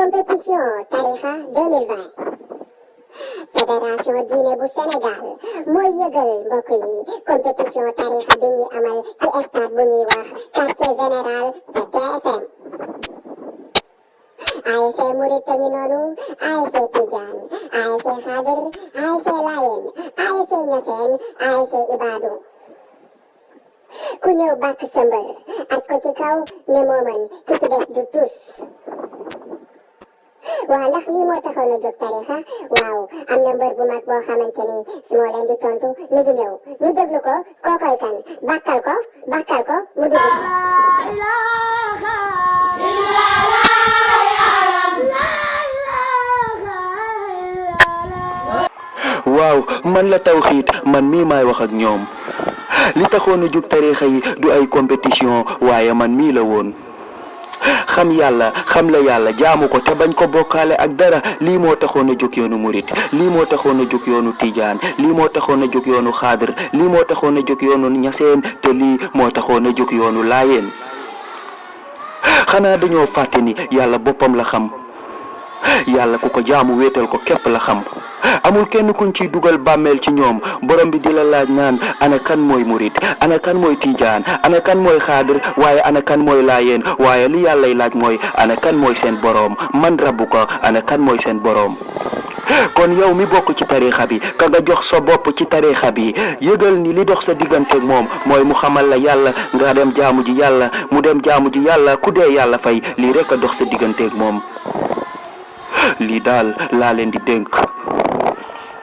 compétition tarixa 2020 fédération diine bu Sénégal mooy yëgal mbokk yi compétition tarixa bi ñuy amal ci stade bu ñuy wax quartier général ca TFM. ASC Murit a ngi noonu, ASC Tidiane, ASC Xaadir, ASC Layen, ASC Ñaseen, ASC Ibadu. ku ñëw bàkk sa mbër ak ko ci kaw ne moo mën ki ci des du tus. waaw ndax lii moo taxoon a jóg tarixa waaw am na mbër bu mag boo xamante ni si moo leen di tontu mi ngi ñëw ñu déglu ko kookoy kan bàkkal ko mu dugg si. waaw man la Tawxiid man mii maay wax ak ñoom li taxoon a jóg tarixa yi du ay compétition waaye man mii la woon xam yàlla xam la yàlla jaamu ko te bañ ko bokkaale ak dara lii moo taxoon a jóg yoonu murit lii moo taxoon a jóg yoonu tijaan lii moo taxoon a jóg yoonu xaadir lii moo taxoon a jóg yoonu ñaseen te lii moo taxoon a jóg yoonu laayeen. xanaa dañoo fàtte ni yàlla boppam la xam yàlla ku ko jaamu wéetal ko képp la xam amul kenn kuñ ciy dugal bàmmeel ci ñoom borom bi di la laaj naan ana kan mooy murit ana kan mooy tijaan ana kan mooy xaadir waaye ana kan mooy laayeen waaye li yàllay laaj mooy ana kan mooy seen boroom man rabbu ko ana kan mooy seen boroom. kon yow mi bokk ci tarixa bi ka nga jox sa bopp ci tarixa bi yëgal ni li dox sa digganteeg moom mooy mu xamal la yàlla nga dem jaamu ji yàlla mu dem jaamu ji yàlla ku dee yàlla fay lii rek a dox sa digganteeg moom lii daal laa leen di dénk.